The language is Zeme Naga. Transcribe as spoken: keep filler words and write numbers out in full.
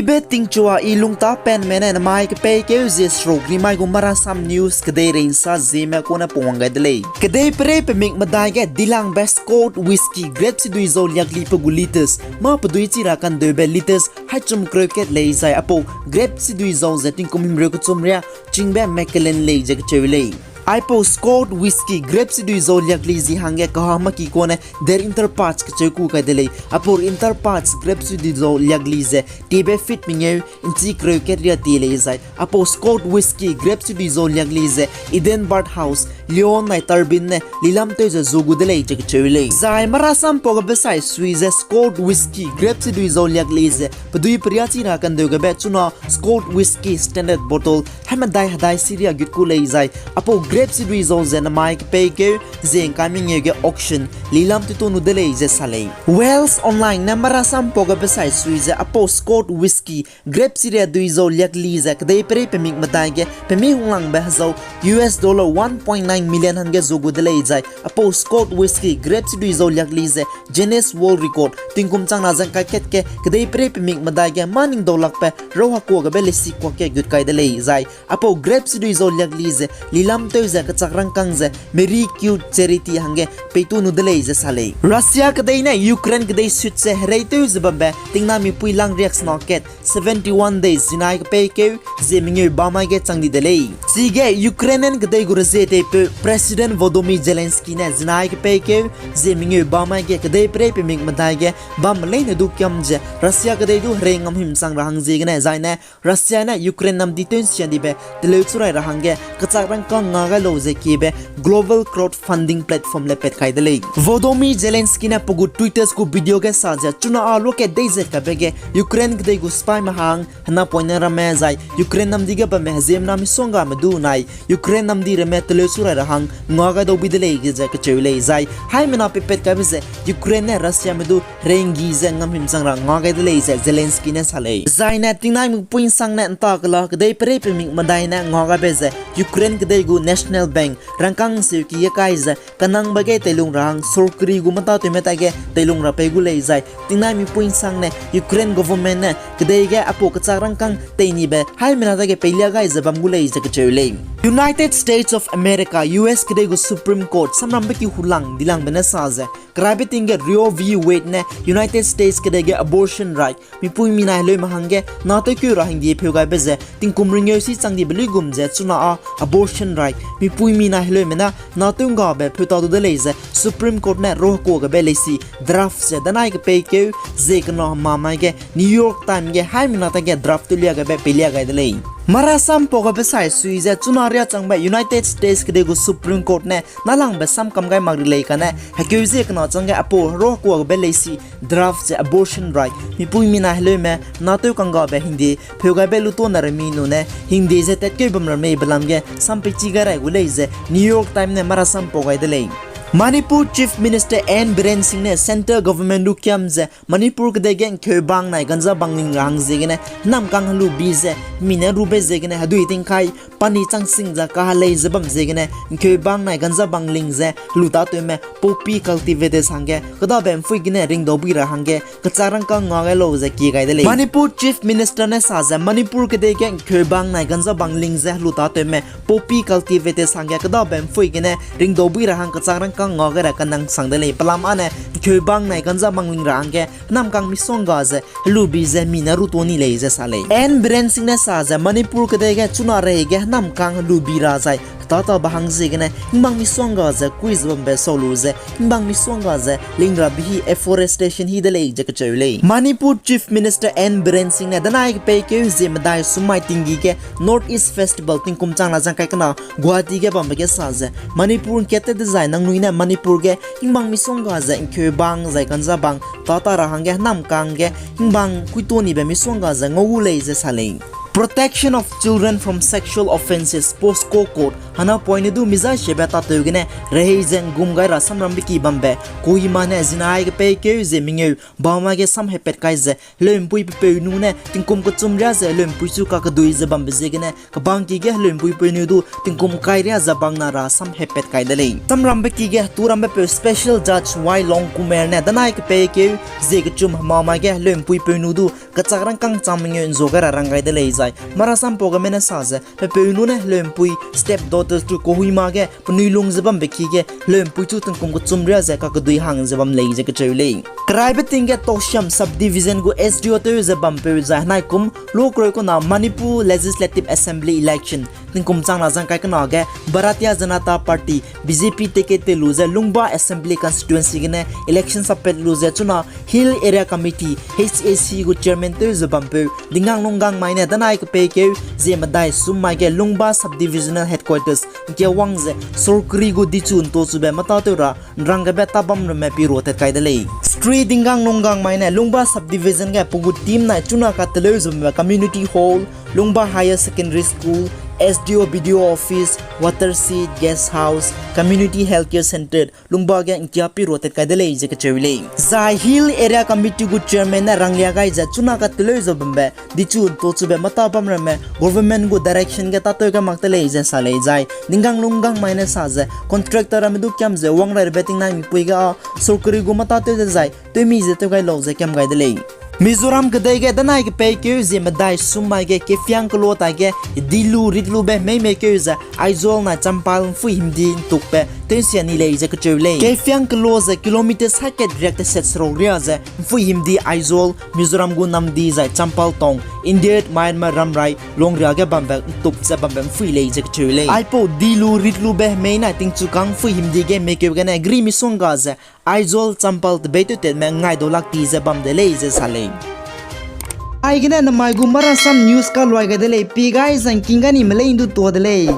Be tingchua I lungtâ penme ne namai kepeikeu zie seruk rimai gu Marasam News kedei reinsa zieme kune pungwang gai de lei. Kedei perei pemik medai ge dilangbe Scotch whisky grape sidui zau liakli pe gu litres, mâ pedui chi ra kandeube litres haichum kreu kat lei zai apau grape sidui zau ze tingkum himreu kechum riâ chingbe Macallan lei ze kacheu lei. Aipau Scotch whisky grape sidui zau liakli zi hangge kaha maki kune Der Interpatch kacheu ku kai de lei. Apau Interpatch grape sidui zau liakli ze tiebe feet mengeu, inchi kreu kat riâ tie lei zai apau Scotch whisky grape sidui zau liakli ze Edinburgh House, Lyon nai Tarbin ne lilamtew ze zu gu de lei ze kacheu lei. Zai Marasam pau gabe sai sui ze Scotch whisky grape sidui zau liakli ze pedui periâ chi ra kandeu gabe chuna Scotch whisky standard bottle haimedai hedai siriâ gut ku lei zai apau grape sidui zau ze namai kepeikeu zie ngkai mengeu ge auction lilam tew tu nu de lei ze sa lei. Wales Online ne Marasam pau gabe sai sui ze apau Scotch whisky grape siria dui zau liakli ze kedei perei pemik medai ge pemi hunglangbe hezau U S dollar one point nine million hangge zu gu de lei zai apau Scotch whisky grape sidui zau liakli ze Guinness World Record tingkum chang na zengkai kat ge kedei perei pemik medai ge mâ ning dau lakbe rau hakua gabe leisi kuak ge gut kai de lei zai apau grape sidui zau liakli ze lilamtew ze kechak rangkâng ze Marie Curie Charity hangge peitu nu de lei ze sa lei. Russia kedei ne Ukraine kedei sut ze hereitew ze bambe tingna mipui lang riaksena kat seventy-one days zinai kepeikeu zie mengeu bamai ge chang di de lei. Chige Ukrainian kedei gu rezie teipeu President Volodymyr Zelensky ne zinai kepeikeu zie mengeu bamai ge kedei perei pemik medai ge bamme leine du kiam ze Russia kedei du herei ngamhimchang ra hang ziegene zaine Russia ne Ukraine namdi tew nsia dibe teleu churai ra hangge kechak rangkâng nga gai lau ze kiebe global crowdfunding platform le pat kai de lei. Volodymyr Zelensky ne pe gu Twitter gu video ge sa ze chuna â luakatdei zet kabe ge Ukraine kedei gu sipaime hang henapoine ramme zai Ukraine namdi ge bamme heziemna misonggame du nai Ukraine namdi ramme teleu churai ra hang nga gai dau bui de lei ge ze kacheu lei zai haimena peipat kaibe ze Ukraine ne Russiame du herei nggi ze ngamhimchang ra nga gai de lei ze Zelensky ne sa lei. Zaine tingnai mipui nsangne nta kela kedei perei pemik medai ne nga gaibe ze Ukraine kedei gu National Bank rangkâng nseuki ge kai ze kanangbe ge teilung ra hang sorkari gu metatewme ta ge teilung ra pei gu lei zai tingnai mipui nsangne Ukraine government ne kedei ge apau kechak rangkâng teinibe haimena ta ge peilia gai ze bam gu lei ze kacheu lei. United States of America, U S kedei gu Supreme Court samrambe ki hulang dilangbe ne sa ze keraibe ting ge Roe v Wade ne United States kedei ge abortion right, mipui mina heleume hangge natewkeu ra hingdie pheu gaibe ze tingkum ringeu si chang dibe luigum ze chuna â abortion right, mipui mina heleume na natew nggabe pheu ta du de lei ze Supreme Court ne rokua gabe leisi draft ze danai kepeikeu zie kena hemamai ge New York Times ge haimena ta ge draft tewlia gabe peilia gai de lei. Marasam pau gabe sai sui ze chuna riâ changbe United States kedei gu Supreme Court ne nalangbe samkam gai mak ri lei kane hekeu zie kena changge apau rokua gabe leisi draft ze abortion right, mipui mina heleume natew kanggabe hingdie pheu gaibe lutuâ na remi nune hingdie ze tatkeu bam ra mei belam ge sampeichi gai rai gu lei ze New York Times ne marasam pau gai de lei. Manipur Chief Minister N Biren Singh ne central government du kiam ze Manipur kedei ge ngkeu bang nai ganja bang ling ra hang ziegene namkang helu bi ze mi ne rube ziegene hedui tingkai pani chang sing ze kahelei ze bam ziegene ngkeu bang nai ganja bang ling ze helu tatewme poppy cultivators hangge kedabe mpui gene ringdau bui ra hangge kechak rangkâng nga gai lau ze kie gai de lei. Manipur Chief Minister ne sa ze Manipur kedei ge ngkeu bang nai ganja bang ling ze helu tatewme poppy cultivators hangge kedabe mpui gene ringdau bui ra hang kechak rangkâng nga gai ra kanang sang de lei. Pelam âne ngkeu bang nai ganja bang ling ra hangge namkang misongga ze helu bi ze mi ne rutuâ ni lei ze sa lei. N Biren Singh ne sa ze Manipur kedei ge chuna rei ge namkang helu bi ra zai hetatabe hang ziegene hingbang misongga ze kui ze bambe sau lu ze hingbang misongga ze ling ra bi hi afforestation hi de lei ze kacheu lei. Manipur Chief Minister N Biren Singh ne danai kepeikeu zie medai sum mai tinggi ge North East Festival tingkum chang na zangkai kena Guwahati ge bambe ge sa ze Manipur ngkat te dezai nangnui ne Manipur ge hingbang misongga ze ngkeu bang zai ganja bang tata ra hangge namkang ge hingbang kuituâ nibe misongga ze ngau gu lei ze sa lei. Protection of Children from Sexual Offences, POCSO Court, hana poine du mi zai siabe tatew gene rehei ze ’nggum gai ra samrambe ki bambe Kohima ne zinai kepeikeu ze mengeu bamai ge samhepat kai ze heleu'mpui pepeu nu ne tingkum kechum riâ ze heleu'mpui chu kakedui ze bambe ziegene kebangki ge heleu'mpui peu nu du tingkum kai riâ ze bang na ra samhepat kai de lei. Samrambe ki ge heturambe peu Special Judge Y Longkumer ne danai kepeikeu zie kechum hemamai ge heleu'mpui peu nu du kechak rangkâng chang mengeu ’nzu gai ra rang gai de lei zai. Marasam pau geme ne sa ze pepeu nu ne heleu'mpui stepdaughter chu Kohima ge penui lung ze bambe ki ge heleu'mpui chu tingkum kechum riâ ze kakedui hang ze bam lei ze kacheu lei. Keraibe ting ge Tousem Subdivision gu S D O tew ze bampeu zai henai kum lukreu kena Manipur Legislative Assembly election tingkum chang na zang kai kena ge Bharatiya Janata Party, B J P ticket te lu ze Lungba Assembly Constituency gene election sappat lu ze chuna Hill Area Committee, H A C gu chairman tew ze bampeu Dingang Nunggangmai ne danai kepeikeu zie medai summai ge Lungba Subdivisional Headquarters ’ngkia wang ze sorkari gu dichu ’ntochube mâtâtew ra ’nrang gebe tabam ramme pi ruatat kai de lei. Shri Dingang Nunggangmai ne Lungba Subdivision ge pe gu team nai chuna kateleu ze bambe Community Hall, Lungba Higher Secondary School, S D O, B D O Office, Watershed, Guest House, Community Healthcare Centre, Lungba ge ’ngkia pi ruatat kai de lei ze kacheu lei. Zai Hill Area Committee gu chairman ne ranglia gai ze chuna kateleu ze bambe dichu ’ntochube mâta bam ramme government gu direction ge tâtew ge mak te lei ze sa lei zai. Dingang Nunggangmai ne sa ze contractor ramme du kiam ze wang rairebe tingnai mipui ge â sorkari gu mâtâtew dezai tewmi ze tew gai lau ze kiam gai de lei. Mizoram kedei ge danai kepeikeu zie medai summai ge kefiang kelo tai ge dilu ritlube hemei meikeu ze Aizawl nai Champhai ’mpui himdi ’ntukbe tew ’nsia ni lei ze kacheu lei. Kefiang kelo ze kilometer saikat riak teset seruk riâ ze ’mpui himdi Aizawl, Mizoram gu namdi zai Champhai town, India Myanmar ramrai longria ge bambe ’ntuk ze bambe ’mpui lei ze kacheu lei. Aipau dilu ritlube hemei nai tingchukâng ’mpui himdi ge meikeu gene gri misongga ze Aizawl Champhai tebeitew tatme ngai dau lak ti ze bam de lei ze sa lei. Aigene namai gu Marasam News kaluai gai de lei, pi gai zangking ga ni me lei ’ndu tua de lei.